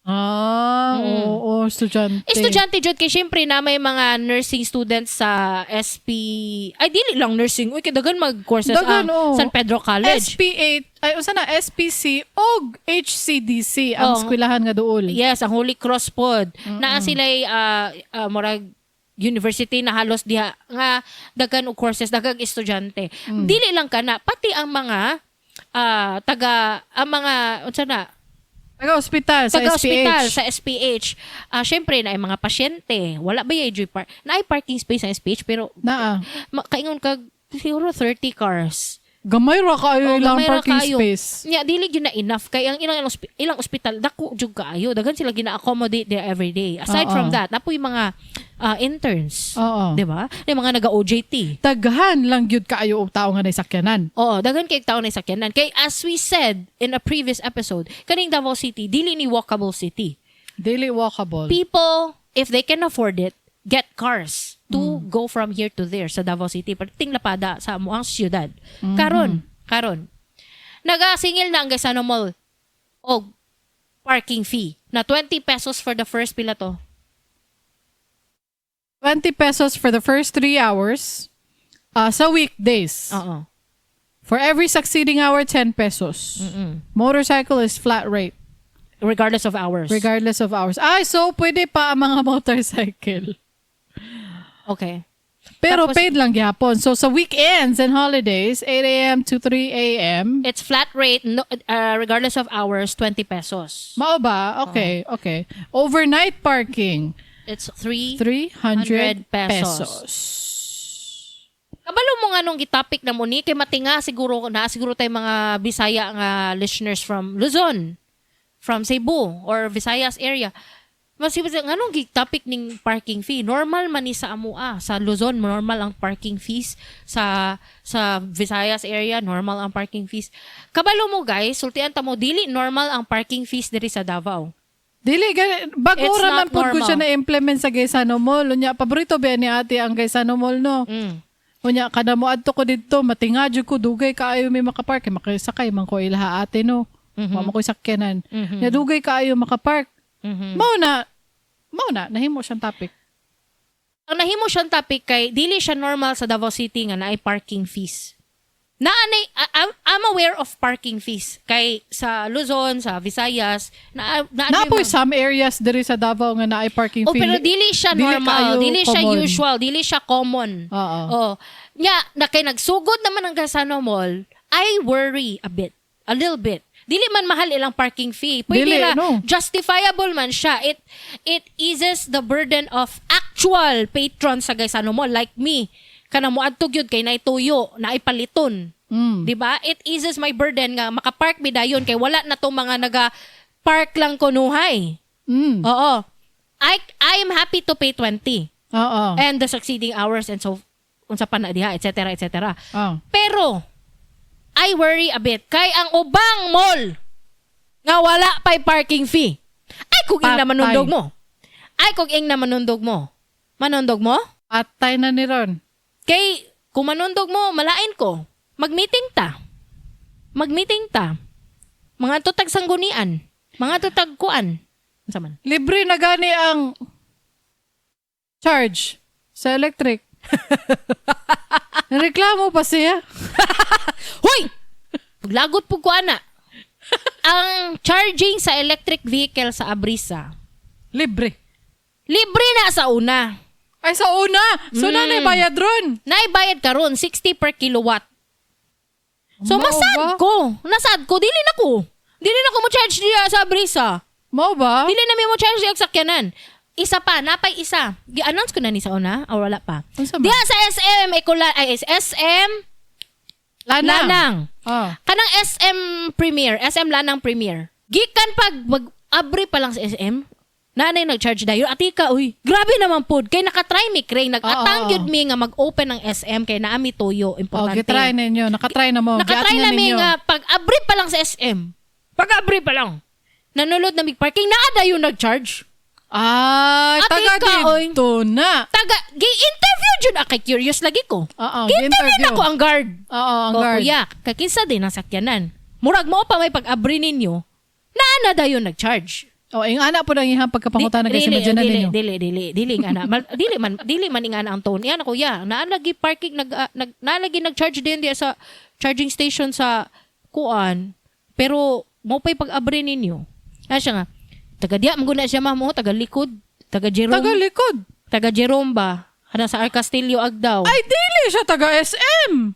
Ah, oo, estudyante. Estudyante jud kay syempre na may mga nursing students sa SP, ay, dili lang nursing, uy, kay daghan mag courses Daghan, ang oo. San Pedro College. SP8, ay, unsa na, SPC og HCDC ang eskwelahan nga duol. Yes, ang Holy Cross pod. Naa sila murag university na halos diha nga daghan og courses, daghang estudyante. Dili lang kana, pati ang mga taga ang mga unsa na Taga ospital sa taga ospital SPH. sa SPH. Syempre na mga pasyente, wala ba yung park? Naay parking space sa SPH pero Naa. Kaingon kag siguro 30 cars. Gamay ra kaayo Oh, ilang gamay ra parking kaayo. space. Nya dili gyud na enough kay ang ilang ospital dako jud kaayo. Daghan sila gina-accommodate there every day. Aside from that, napoy mga interns. Di ba? Yung mga naga-OJT. Daghan lang gyud kaayo og tao nga naisakyanan. Oo, daghan kay tao na sakyanan. Kay as we said in a previous episode, kaning Davao City dili ni walkable city. Dili walkable. People, if they can afford it, get cars to go from here to there sa Davao City. Perting lapada sa amuang siyudad. Karon, nagasingil na ang Gaisano Mall og parking fee na 20 pesos for the first, pila to? 20 pesos for the first 3 hours sa weekdays. For every succeeding hour, 10 pesos. Motorcycle is flat rate, Regardless of hours. Regardless of hours. Ay, so pwede pa ang mga motorcycle. Pero paid lang gyapon. So sa weekends and holidays, 8 a.m. to 3 a.m. It's flat rate, no, regardless of hours, 20 pesos. Mao ba? Okay. Overnight parking, It's 3 300 pesos. pesos. Kabalo mo nga nung gitopic na mo ni kay matinga siguro na siguro tayo mga Bisaya nga listeners from Luzon, from Cebu or Visayas area. Mas nganong gitopic ning parking fee? Normal man ni sa amua sa Luzon, normal ang parking fees sa Visayas area, normal ang parking fees. Kabalo mo guys, sultian ta mo, dili normal ang parking fees diri sa Davao. Dili gani bago It's ra not man pud ko normal. siya na-implement sa Gaisano Mall. Unya paborito ba ni ate ang Gaisano Mall, no? Unya kada mo adto ko didto, matinga jud ko, dugay kaayo may makapark, kay makisakay man ko ilaha ate, no. Wa man ko'y sakyanan. Nya dugay kaayo makapark. Mao na nahimo siyang topic. Ang nahimo siyang topic kay dili siya normal sa Davao City nga naay parking fees. Naanay I'm aware of parking fees kay sa Luzon, sa Visayas, na na Napoy some areas diri sa Davao nga naay parking Oh, fee. pero dili siya Dili normal, kaayo dili siya common. usual, dili siya common. Oh. Nya, na kay nagsugod naman ang Gaisano Mall, I worry a bit, a little bit. Dili man mahal ilang parking fee. Pwede Dili, ra, no. justifiable man siya. It eases the burden of actual patrons sa Gaisano Mall like me. Kana mo adto gyud kay naituyo, naipaliton. 'Di ba? It eases my burden nga makapark mi dayon kay wala na tong mga naga park lang kunuhay. Oo. I am happy to pay 20 and the succeeding hours and so unsa pa na diha, etc., etc. Pero I worry a bit kay ang ubang mall nga wala pa'y parking fee. Ay kung ing na Patay. manundog mo. Ay kung ing na manundog mo. Manundog mo? Patay na ni Ron. Kay kung manundog mo, malain ko. Mag-meeting ta. Mag-meeting ta. Mga tutag sanggunian. Mga tutag kuan. Unsa man? Libre na gani ang charge sa electric. Reklamo pa siya. Hoy! Lagot pud ko ana. Ang charging sa electric vehicle sa Abrisa, Libre. libre na sa una. Ay, sa una. So, na bayad ron. Naibayad karon 60 per kilowatt. So Mao masad ba? ko. Nasad ko dili na ko. Dili na ko mo charge diya sa Abrisa. Mao ba? Dili na mi mo charge diya og sakyanan. Isa pa, napay isa. Gi-announce ko na ni sa una or wala pa. Unsa man? Diya sa SM Ecola ay SM Lanang. Lanang. Ah. Kanang SM Premier, SM Lanang Premier. Gikan pag mag abri pa lang sa SM, nanay nag-charge dayon. Atika, uy. Grabe naman pod. Kay nakatry mi, Cray. Nag-atang Oo. gyud mi nga mag-open ng SM kay naami toyo. Oh, Importante. gitry ninyo. Nakatry na mo. Nakatry Giatngan na mi ninyo. nga pag abri pa lang sa SM. Pag abri pa lang. Nanulod na mig parking naa dayon nag-charge. Ay, Ate taga ka, oy. dito na. Taga gi-interview jud ah, kay curious lagi ko. Oo, Gi-interview gi-interview. na ko ang guard. Oo, ang Ko, guard. Kuya, kakinsa din ang sakyanan. Murag mo pa may pag-abri ninyo. Naa na dayon nag-charge. Oh, ing ana po nang ihang pagkapangutana kay si Dili, Majanan dili, ninyo. dili, dili, dili nga na. Dili man nga na ang tone. Yan kuya, naa lagi parking nag, ah, nag naa lagi nag-charge din diya sa charging station sa kuan. Pero mo pa'y pag-abri ninyo. Ah, siya nga. Taga diya man gud na siya ma'am, oh, taga likod, taga Jerome. Taga likod. Taga Jerome ba? Ana sa R. Castillo Agdao. Ay, dili siya taga SM.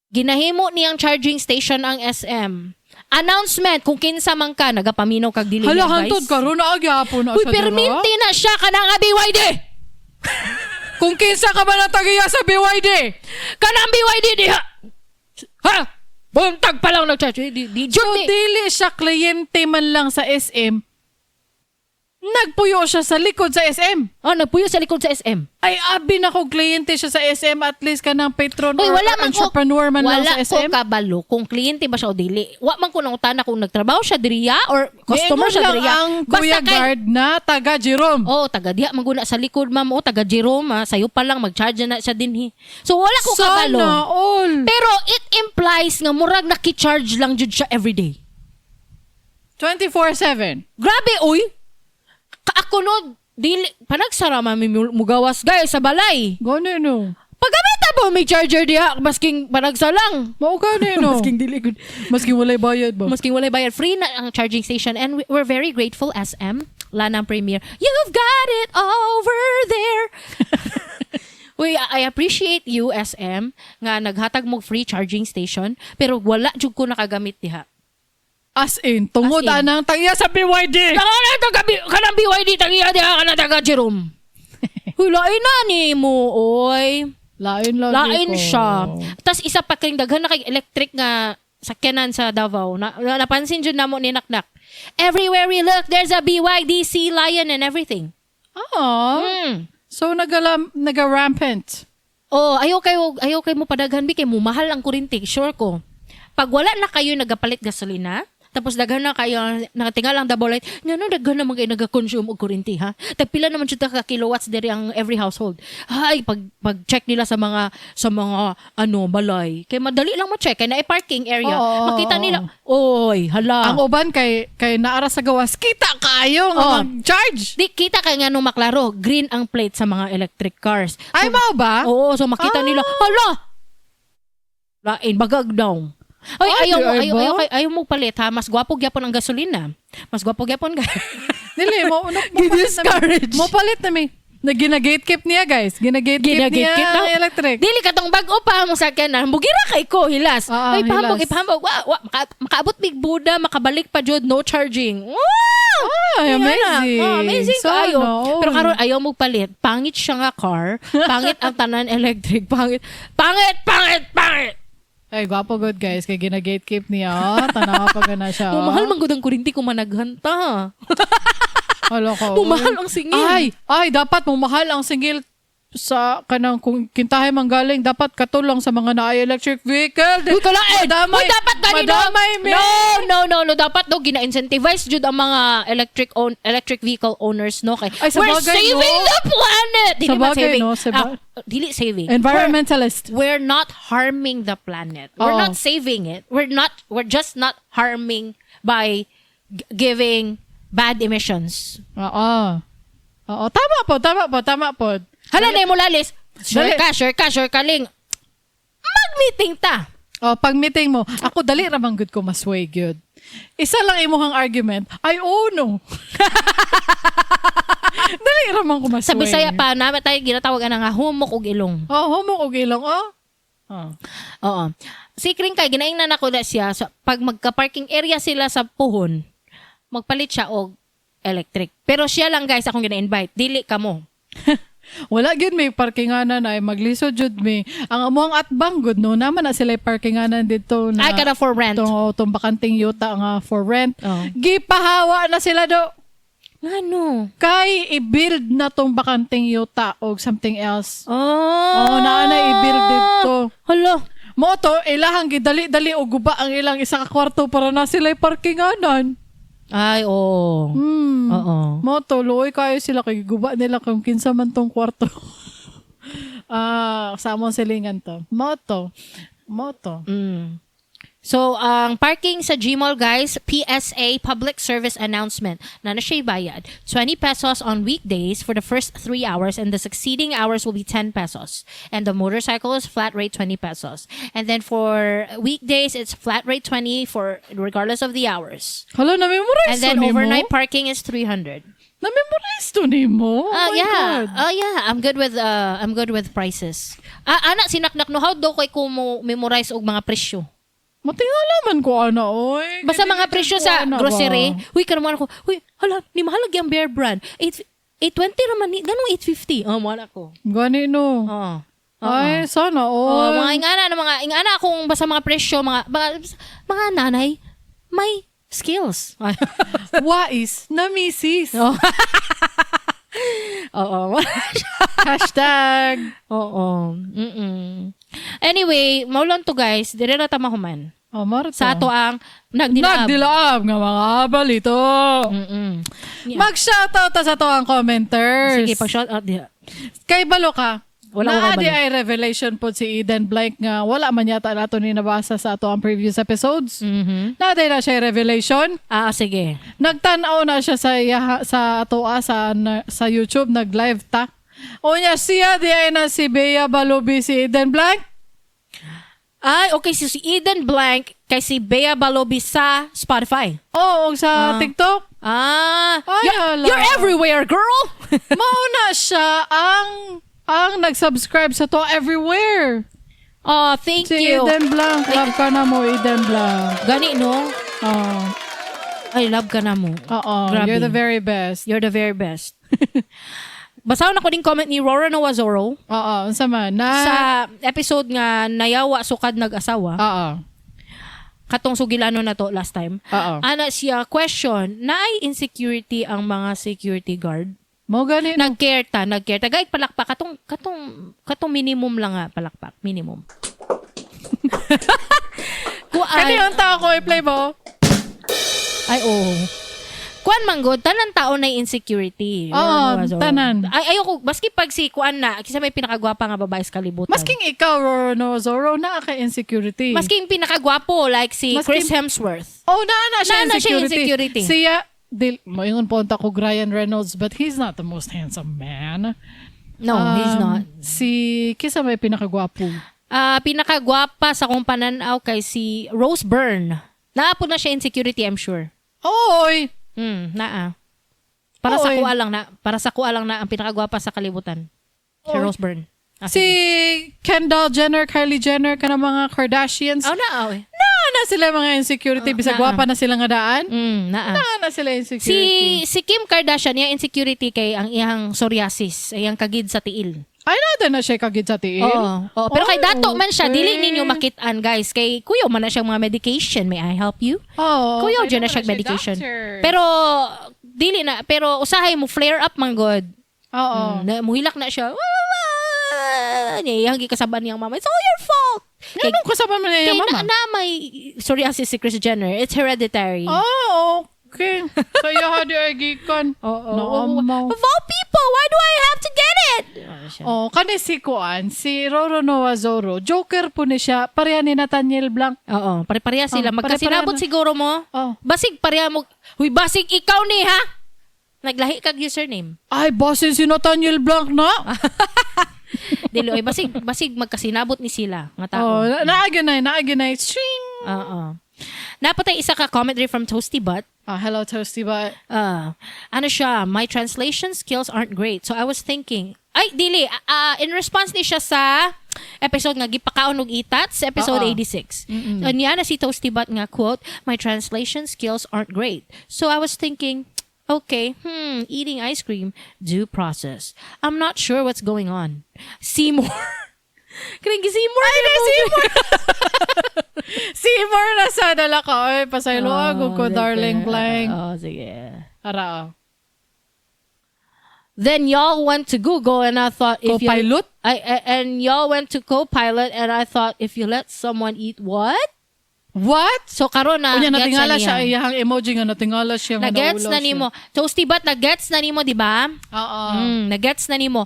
Ginahimo niyang charging station ang SM. Announcement kung kinsa man ka nagapaminaw kag dili Hala, niya, guys. hantod karon na agyapon na Uy, siya dira. perminti na siya kanang nga BYD. Kung kinsa ka ba na tagiya sa BYD? Kanang BYD diha. Ha? Buntag pa lang nag-charge. Eh, Di, So, jud ni. dili siya kliyente man lang sa SM. Nagpuyo siya sa likod sa SM. Oh, nagpuyo sa likod sa SM. Ay, abi na ko kliyente siya sa SM. At least ka ng patron Uy, or wala man ko, entrepreneur man lang wala sa SM. ko kabalo kung kliyente ba siya o dili. Wa man ko nangutana kung nagtrabaho siya diriya or customer Niingon siya lang diriya. ang Kuya Guard na taga Jerome. Oh, taga diha man guna sa likod ma'am, oh, taga Jerome, ah, sayo pa lang mag-charge na siya dinhi. So wala ko kabalo. Sana all. Pero it implies nga murag naki-charge lang jud siya everyday. 24/7. Grabe oy. Ka ako no dili panagsara man mi mugawas guys sa balay. Gano no. Paggamit ba may charger diha masking panagsa lang. Mao gani no. Masking dili gud. Masking walay bayad ba. Masking walay bayad, free na ang charging station and we're very grateful, SM Lanang Premier. You've got it over there. Uy, I appreciate you, SM, nga naghatag mo free charging station pero wala jud ko nakagamit diha. As in, tungod As in. anang tagiya sa BYD. Kanang taga kanang BYD tagiya diha kanang taga Jerome. Uy, lain na ni mo, oy. Lain lagi Lain ko. siya. Tapos isa pa kay daghan na kay electric nga sakyanan sa Davao. Na, napansin jud namo ni Naknak. Everywhere we look, there's a BYD Sea Lion and everything. Ah. So nagala naga-rampant. Oh, ayaw kayo mo padaghan bi kay mo mahal ang kuryente, sure ko. Pag wala na kayo nagapalit gasolina, tapos daghan na kayo nakatingal ang double light, ngano daghan naman kayo nagakonsume og kuryente ha? Tagpila naman jud ka kilowatts diri ang every household. Hay, pag check nila sa mga ano balay. Kay madali lang ma-check kay naay parking area. Oo, Makita oo, nila, oy, hala. Ang uban kay naara sa gawas kita kayo nga Oh. mag-charge. Di kita kay ngano maklaro, green ang plate sa mga electric cars. Ay mao ba? Oo, so makita Ah. nila, hala! Lain, bagag daw. Ay, Ay, ayaw mo, di ay ayaw, ba? ayaw, ayaw, ayaw mo palit ha. Mas gwapo gyapon ang gasolina. Mas gwapo gyapon ga. Dili mo no, Gi-discourage. Mo palit na mi. Na gina-gatekeep niya guys. Gina-gatekeep niya Gina-gatekeep daw. ang electric. Dili katong bag-o pa mo sakyanan. Mugira kay ko hilas. Oo, Ay, pahambog, hilas. ipahambog. Wa, wa, makaabot big Buddha, makabalik pa jud, no charging. Wow! Ay, Yan na. amazing. Oh, amazing Sana kaayo. all. Pero karon ayaw mo palit. Pangit siya nga car. Pangit ang tanan electric. Pangit. Pangit, pangit, pangit. Ay, gwapo good guys. Kay gina-gatekeep niya. Oh. Tanawa pa gana siya. Oh, Oh. mahal man gud ang kuryente kung managhanta. Hala ko. Mumahal ang singil. Ay, ay, dapat mumahal ang singil sa kanang kung kintahe man galing dapat katulong sa mga naay electric vehicle. Uy, kalain! Madamay, Uy, dapat gani no? madamay, mi. No, no, no, no. Dapat no, gina-incentivize jud ang mga electric vehicle owners, no? Kay, Ay, sa we're bagay, saving no? the planet! Dili Sa man bagay, saving. no? Sa Ah, dili saving. Environmentalist. We're not harming the planet. We're Oo. not saving it. We're not, we're just not harming by giving bad emissions. Oo. Oo, tama po, tama po, tama po. Hala na mo lalis. Sure Dali. ka, sure ka, sure ka, Ling. Mag-meeting ta. Oh, pag meeting mo, ako dali ra man gud ko masway gyud. Isa lang imuhang argument, ay oh no. Dali ra man ko masway. Sa Bisaya pa na tayo ginatawag ana nga humok og ilong. Oh, humok og ilong, oh. Oh. Oo. Si Kring kay ginaingnan ako na siya sa pag magka-parking area sila sa puhon, magpalit siya og electric. Pero siya lang guys akong gina-invite, dili kamo. Wala gyud may parkinganan ay maglisod jud mi. Ang amuang atbang gud no naman na sila parkinganan dito na Ay kada for rent. tong tong bakanting yuta nga for rent. Oh. Gipahawa na sila do. Ngano? Kay i-build na tong bakanting yuta og something else. Oh. Oo, naa na i-build dito. Hala. Mo to ilahang gidali-dali og guba ang ilang isa ka kwarto para na sila parkinganan. Ay, oo. Oo. Mo to luoy kayo sila kay guba nila kung kinsa man tong kwarto. Ah, sa among silingan to. Mo to. Mo to. So, ang parking sa Gmall, guys, PSA, Public Service Announcement, na na siya'y bayad. 20 pesos on weekdays for the first 3 hours and the succeeding hours will be 10 pesos. And the motorcycle is flat rate 20 pesos. And then for weekdays, it's flat rate 20 for regardless of the hours. Hala, na-memorize And then to nimo? overnight parking is 300. Na-memorize to nimo? Oh my Yeah. God. Yeah, I'm good with prices. Ah, ana sinaknak no how do kay ko mo memorize og mga presyo? Matingala man ko ana, oy. Basta Kaya mga dili presyo ko sa ana ba? grocery. Huy, karamuan ko. Huy, hala, ni mahal lagi ang Bear Brand. 8 820 raman ni, ganong 850. Oh, mo ko. Gani no. Oo. Ay, sana Oh, all. mga ingana na mga ingana akong basta mga presyo, mga nanay may skills. Wais na misis. Oh. Oo. Hashtag. Oo. Mm-mm. Anyway, maulan to guys, dire ra ta mahuman. Oh, Marta. Sa ato ang nagdilaab. Nagdilaab nga mga balito. Yeah. Mag-shoutout ta sa to ang commenters. Sige, pag shout out diha. Kay balo ka. Wala ko kay Naa di balo. ay revelation po si Eden Blank nga wala man yata nato ni nabasa sa ato ang previous episodes. Naa di na siya revelation. Ah, sige. Nagtan-aw na siya sa sa atoa sa YouTube nag-live ta. Unya siya di ay na si Bea Balobi si Eden Blank. Ay, okay. So, si Eden Blank kay si Bea Balobi sa Spotify. Oo, og sa TikTok. Ah, Ay, hala. you're everywhere, girl! Mauna siya ang nag-subscribe sa to everywhere. Oh, thank Si you. Eden Blanc, love ka na mo, Eden Blanc. Gani, no? Oo. Ay, love ka na mo. Oo, Grabe. you're the very best. You're the very best. Basahon ako din comment ni Rora Noazoro Oo, unsa man na sa episode nga nayawa sukad nag-asawa. Oo. Katong sugilano na to last time. Oo. Ana siya, question, naay insecurity ang mga security guard? Mo gani no. Nag-care ta, nag-care ta. Gayud palakpak katong minimum lang nga palakpak, minimum. Kuan, Kani unta ako i-play mo. ay oo. Kuan man gud, tanan tao na insecurity. Oo, Ano, tanan. Ay ayoko maski pag si kuan na, kisa may pinakagwapa nga babae sa kalibutan. Masking ikaw Roro no Zoro na ka insecurity. Masking pinakagwapo like si Masking- Chris Hemsworth. Oh, naa na siya Naa na siya insecurity. insecurity. Siya dil moingon po unta ko Ryan Reynolds but he's not the most handsome man. No, he's not. Si kisa may pinakagwapo. Ah, pinakagwapa sa akong pananaw kay si Rose Byrne. Naa po na siya insecurity, I'm sure. Oy. Naa. Para sa Oy. kuha lang na, para sa kuha lang na ang pinakagwapa sa kalibutan. Si Oy. Rose Byrne. Ah, Si Kendall Jenner, Kylie Jenner, kana mga Kardashians. Oh, naa. Oy. Naa na sila mga insecurity bisag naa. gwapa na sila nga daan. Naa. Naa na sila Si insecurity. si Kim Kardashian niya insecurity kay ang iyang psoriasis, iyang kagid sa tiil. Ay na na siya kagid sa tiil. Oo. Oo. Pero kay Ay, dato man siya, dili okay. ninyo makitaan guys kay kuyo man na siyang mga medication. May I help you? Oo. Kuyo Kaya dyan na naman siya medication. doctor. Pero dili na pero usahay mo flare up man god. Oo. Na, muhilak na siya. Niya iyang gikasaban niyang mama. It's all your fault. Kay, Anong kasama man niya kay mama? na may psoriasis si Kris Jenner. It's hereditary. Oh, okay. So yaha di ay gikan. Oo. Naamaw. Of all people, why do I have to get it? Oh, kani si Kuan, si Roro Noah Zorro, Joker po ni siya, pareha ni Nathaniel Blanc. Oo, pare-pareha sila. Oh, Magkasinabot pare-pareha na. siguro mo. Oh. Basig pareha mo. Huy, basig ikaw ni ha? Naglahi kag username. Ay, basin si Nathaniel Blanc na. Dili oy, basig basig magkasinabot ni sila nga tao. Oh, naa gyud naa gyud. String. Oo. Naa pa tay isa ka commentary from Toasty Butt. Ah, hello, Toasty Butt. Ano siya, my translation skills aren't great. So I was thinking, ay, dili, in response ni siya sa episode nga gipakaon og itats, episode Oo. 86. So, niya na si Toasty Butt nga, quote, "My translation skills aren't great. So I was thinking, okay, eating ice cream, due process. I'm not sure what's going on. See more." Kring see more. Ay, na, see more. See more na sa dala ka. Ay, pasaylo oh, ko, darling blank. Oh, sige. Ara, oh. Then y'all went to Google and I thought if you Copilot? And y'all went to Copilot and I thought if you let someone eat what? What? So karon na Unya, gets natingala na siya, niya. iyahang emoji nga natingala siya. Nga Na-gets naulaw na siya. nimo. Toasty Butt, na-gets na nimo, di ba? Oo. Na-gets na nimo.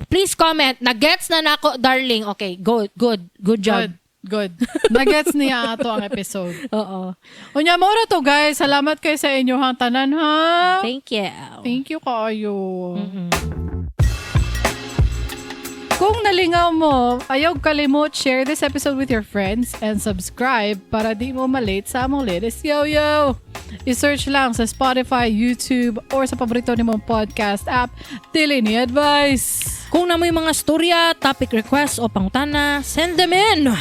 Please comment. Na-gets na nako, darling. Okay, good, good. Good job. Good. Good. Nagets niya ato ang episode. Oo. Unya, mao ra to, guys. Salamat kay sa inyohang tanan, ha? Thank you. Thank you kaayo. Kung nalingaw mo, ayaw kalimot, share this episode with your friends and subscribe para di mo malate sa among latest yo-yo. I-search lang sa Spotify, YouTube, or sa paborito nimong podcast app, Dili Ni Advice. Kung naa moy mga storya, topic requests o pangutana, send them in!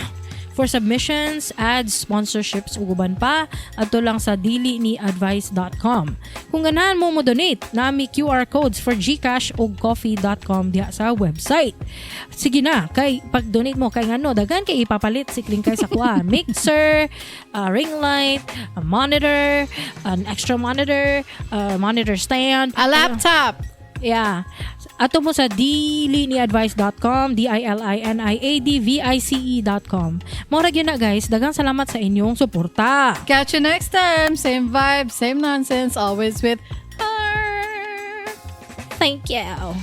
For submissions, ads, sponsorships ug uban pa, adto lang sa diliniadvice.com. Kung ganahan mo mo donate, naa mi QR codes for GCash ug ko-fi.com diha sa website. Sige na, kay pag-donate mo kay ngano daghan kay ipapalit si Klingkay sa kuha. Mixer, ring light, a monitor, an extra monitor, a monitor stand, A laptop. Yeah. Adto mo sa diliniadvice.com, diliniadvice.com. Mao ra gyud na, guys. Daghang salamat sa inyong suporta. Catch you next time. Same vibe, same nonsense, always with heart. Thank you.